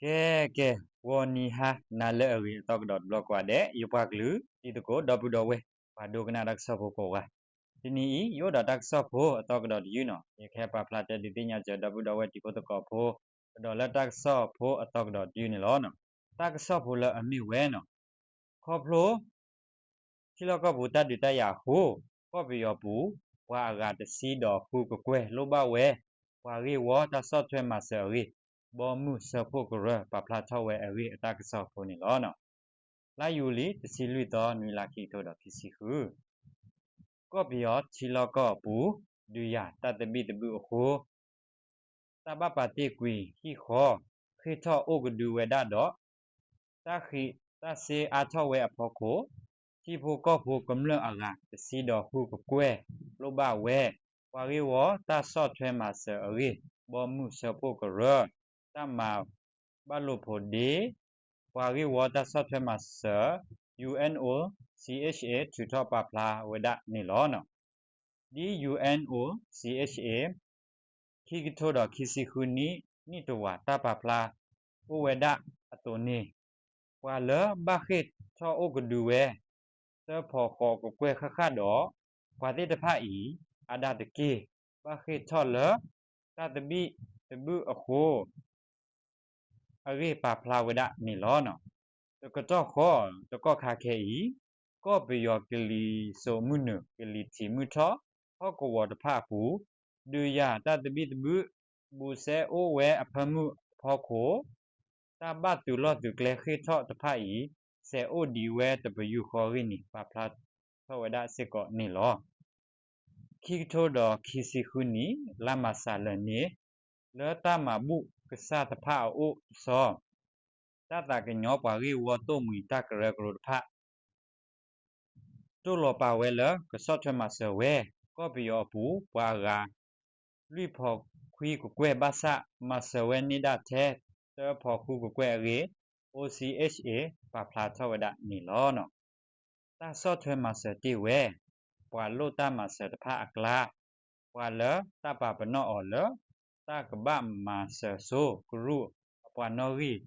ကဲ ကဲ, ဂီၤနံၤဟါနၤလၢအဂ့ၤ အသီကဒီးတဘျီကိးဂၤဒဲး ယပှၤကလုာ် တံၤသကိး ဒီပုၢ်ဒီဝဲၢ် ပှၤဒိကနၣ်တၢ်ကစီၣ်ဖိကိးဂၤ, တနံၤအံၤ ယအိၣ်ဒီးတၢ်ကစီၣ်ဖိအသီကဒီးတယုၢ်န့ၣ်, ယကဟဲပာ်ဖျါတဲဒုးသ့ၣ်ညါစၢၤ ဒီပုၢ်ဒီဝဲၢ်တံၤဖိသကိးဖိ ကဒီးလၢတၢ်ကစီၣ်ဖိအသီကဒီးတယုၢ်န့ၣ်လီၤ. တၢ်ကစီၣ်ဖိလၢအမ့ၢ်ဝဲန့ၣ်, ခီဖျိ ထံလီၢ်ကီၢ်ပူၤတၢ်ဒုးတၢ်ယၤအဃိ, ကီၢ်ပယီၤပူၤ ပှၤအဂၤတဆံဒီးဃုကကွဲၢ်လိၣ်ဘၣ်ဝဲ ပှၤဂ့ၢ်ဝီတၢ်ဆီၣ်ထွဲမၤစၢၤအဂ့ၢ်, ဘီမုၢ်စၢဖှိၣ်ကရၢ ပာ်ဖျါထီၣ်ဝဲအဂ့ၢ်အတၢ်ကစီၣ်ဖိန့ၣ်လီၤ. လါယူၤလံ တဆံလွံၢ်သီ နွံလါ ခံကထိဒီးခံဆံဃု, ကီၢ်ပယီၤထံလီၢ်ကီၢ်ပူၤ ဒုးယၤတၢ်သဘံၣ်သဘုၣ်အဃိ တၢ်ဘၣ်ပာ်တ့ၢ်ကွံာ်ဟံၣ်ဃီ ဃ့ၢ်ထီၣ်အိၣ်ကဒုဝဲဒၣ်ဒီး တၢ်ဃံးတၢ်စ့အါထီၣ်ဝဲအဖီခိၣ်, ထံဖိကီၢ်ဖိကမျၢၢ်အဂၤ တဆံဒီးဃုကကွဲၢ် လိၣ်ဘၣ်ဝဲ ပှၤဂ့ၢ်ဝီတၢ်ဆီၣ်ထွဲမၤစၢၤအဂ့ၢ် ဘီမုၢ်စၢဖှိၣ်ကရၢ တၢ်မၤဘၣ်လိာ်ဖိးဒ့ ပှၤဂ့ၢ်ဝီတၢ်ဆီၣ်ထွဲမၤစၢၤ ယူႇအၣ်ၼ်ၣ်ၣ်အိၣ် ဆံးအ့ၣ်ၡ်ၡ်ဢေၣ် ထုးထီၣ်ပာ်ဖျါဝဲဒၣ်န့ၣ်လီၤ. ဒ် ယူႇအၣ်ၼ်ၣ်ၣ်အိၣ် ဆံးအ့ၣ်ၡ်ၡ်ၡ်အေၣ် ခံကထိဒီးခံဆံဃုနံၣ် နံၣ်တဝာ် တၢ်ပာ်ဖျါအိၣ်ဝဲဒၣ်အသိးန့ၣ်, ပှၤလၢဘၣ်ဃ့ၢ်ထီၣ်အိၣ်ကဒုဝဲ သၢဖီဃိးကကွဲၢ်ဃၣ်ဃၣ်ဒီး ပှၤသ့ၣ်တဖၣ်အံၤ အါဒၣ်တက့ၢ် ဘၣ်ဃ့ၢ်ထီၣ်လၢ တၢ်သဘံၣ်သဘုၣ်အဃိ အဂ့ၢ်ပာ်ဖျါဝဲဒၣ်န့ၣ်လီၤ. တကတီၢ်ဃီ တကီၢ်ခါခဲအံၤ ကီၢ်ပယီၤကလံၤစိးမုၢ်နုာ် ကလံၤထံးမုၢ်ထီၣ် ဟီၣ်ကဝီၤတဖၣ်အပူၤ ဒုးယၤတၢ်သဘံၣ်သဘုၣ် ဘူးစဲအိၣ်ဝဲအဖၢမုၢ်အဖီခိၣ် တၢ်ဘၣ်သုးလီၢ်သုးကျဲဃ့ၢ်ထီၣ်တဖၣ်အံၤ စဲးအိၣ်ဒံးဝဲတပယူာ်ဃီအဂ့ၢ်န့ၣ် ပာ်ဖျါထီၣ်ဝဲဒၣ်စ့ၢ်ကီးန့ၣ်လီၤ. ခံကထိဒီးခံဆံဃုနံၣ် လါမၢ်ၡးလၢာ်န့ၣ် လၢတၢ်မၤဘူၣ်ကစၢ်တဖၣ်အအိၣ်အစီ တၢ်သးကညီၤပှၤဂ့ၢ်ဝီသိၣ်မှံၤတၢ်ကရၢကရိတဖၣ် တိၢ်လီၤပာ်ဝဲလၢကဆီၣ်ထွဲမၤစၢၤဝဲ ကီၢ်ပယီၤအပူၤ ပှၤအဂၤ လွံၢ်ဖီခွံကကွဲၢ်ဘၣ်ဆၣ် မၤစၢၤဝဲန့ၢ်ဒၣ်ထဲ သၢဖီဃုကကွဲၢ်အဂ့ၢ် အိၣ်ဆံးအ့ၣ်ၡ်ၡ်အေၣ် ပာ်ဖျါထီၣ်ဝဲဒၣ်န့ၣ်လီၤ. တၢ်ဆီၣ်ထွဲမၤစၢၤတ့ၢ်ဝဲ ပှၤလိၣ်တၢ်မၤစၢၤတဖၣ်အကျါ ပှၤလၢတၢ်ပာ်ပနီၣ်အီၤလၢ တၢ်ကဘၣ်မၤစၢၤဆိကရူၢ်အပှၤနီၣ်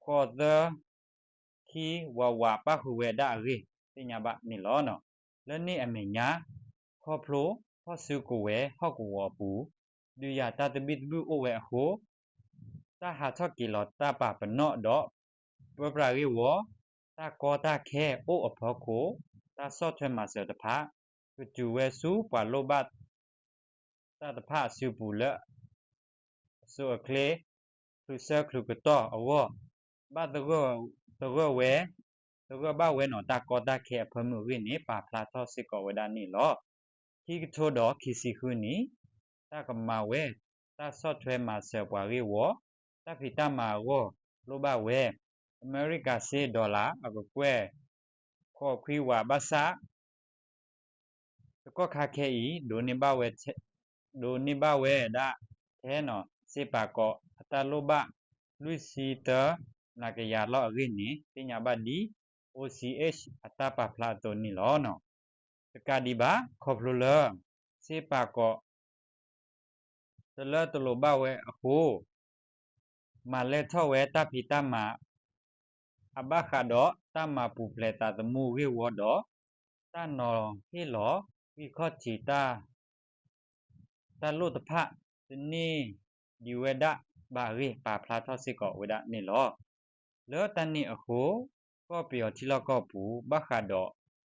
ဂံၢ် ဃိးသၢ ခံ ဝးဝး ပၣ်ဃုာ်ဝဲဒၣ်အဂ့ၢ် သ့ၣ်ညါဘၣ်န့ၣ်လီၤ. လၢန့ၣ်အမဲာ်ညါ ခီဖျိ ဟီၣ်စုကဝဲၤဟီၣ်ကဝီၤအပူၤ ဒုးယၤတၢ်သဘံၣ်သဘုၣ်အိၣ်ဝဲအဃိ တၢ်ဟးထီၣ်က့ၤလီၤတၢ်ပာ်ပနီၣ်ဒီး ပၢပြးဂ့ၢ်ဝီ တၢ်ကီတၢ်ခဲအိၣ်အဖီခိၣ် တၢ်ဆီၣ်ထွဲမၤစၢၤတဖၣ် ကတုၤဝဲဆူပှၤလိၣ်ဘၣ် တၢ်တဖၣ်အစုပူၤလၢ အဆိအချ့ ချုးဆၢချုးကတီၢ်အဂီၢ် ဘၣ်သဂၢၢ်ဝဲ သဂၢၢ်ဘၣ်ဝဲန့ၣ် တၢ်ကီတၢ်ခဲအဖၢမုၢ်အဂ့ၢ်န့ၣ် ပာ်ဖျါထီၣ်စ့ၢ်ကီးဝဲဒၣ်န့ၣ်လီၤ. ခံကထိဒီးခံဆံဃုနံၣ် တၢ်ကမၤဝဲ တၢ်ဆီၣ်ထွဲမၤစၢၤပှၤဂ့ၢ်ဝီ တၢ်ဖံးတၢ်မၤအဂီၢ် လိၣ်ဘၣ်ဝဲ အမဲရကၤစ့ dollar အကကွဲၢ် ဃိးခွံဝးဘၣ်ဆၣ် တကီၢ်ခါခဲအံၤ ဒိးန့ၢ်ဘၣ်ဝဲဒၣ်ထဲန့ၣ် စ့ပာ်ကီးအတၢ်လိၣ်ဘၣ် လွံၢ်ဆံသၢ နကယၤလီၤအဂ့ၢ်န့ၣ် သ့ၣ်ညါဘၣ်ဒ် အိၣ်ဆံးအ့ၣ်ၡ်ၡ် အတၢ်ပာ်ဖျါအသိးန့ၣ်လီၤ. တကးဒံးဘၣ် ခီဖျိလၢ စ့ပာ်ကီး တလၢတလိၤဘၣ်ဝဲအဃိ မၤလဲၢ်ထီၣ်ဝဲတၢ်ဖံးတၢ်မၤ အဘၣ်ဃးဒီးတၢ်မၤပူၤဖျဲးသးသမူဂ့ၢ်ဝီဒီး တၢ်နီၤဟ့ၣ်လီၤဂံၢ်ခီၣ်ထံး တၢ်လိၣ်တဖၣ် တန့ၢ်ဒံးဝဲဒၣ်ဘၣ်အဂ့ၢ် ပာ်ဖျါထီၣ်စ့ၢ်ကီးဝဲဒၣ်န့ၣ်လီၤ. လၢတၢ်န့ၣ်အဃိ ကီၢ်ပယီၤထံလီၢ်ကီၢ်ပူၤ ဘၣ်ဃးဒီး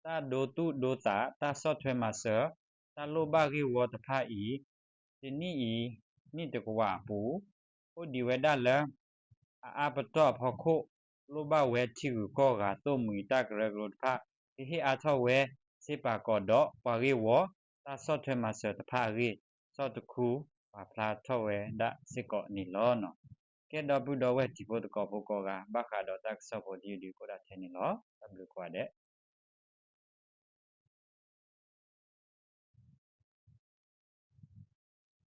တၢ်ဒိသူၣ်ဒိသး တၢ်ဆီၣ်ထွဲမၤစၢၤ တၢ်လိၣ်ဘၣ်ဂ့ၢ်ဝီတဖၣ်အံၤ တနံၣ်အံၤ နံၣ်တကဝးအပူၤ အိၣ်ဒံးဝဲဒၣ်လၢ အအါပတီၢ်အဖီခိၣ် လိၣ်ဘၣ်ဝဲထံဂုၤကီၢ်ဂၤ သိၣ်မှံၤတၢ်ကရၢကရိတဖၣ် ကဟ့ၣ်အါထီၣ်ဝဲ စ့ပာ်ကီးဒီးပှၤဂ့ၢ်ဝီ တၢ်ဆီၣ်ထွဲမၤစၢၤတဖၣ်အဂ့ၢ် စီၤတခူ ပာ်ဖျါထီၣ်ဝဲဒၣ်စ့ၢ်ကီးန့ၣ်လီၤ. ကဲ ဒီပုၢ်ဒီဝဲၢ်တံၤဖိသကိးဖိကိးဂၤ ဘၣ်ဃးဒီးတၢ်ကစီၣ်ဖိတယုၢ်ဒုး ကအိၣ်ဒၣ်ထဲန့ၣ်လီၤ. တၢ်ဘျုးကိးဂၤဒဲး.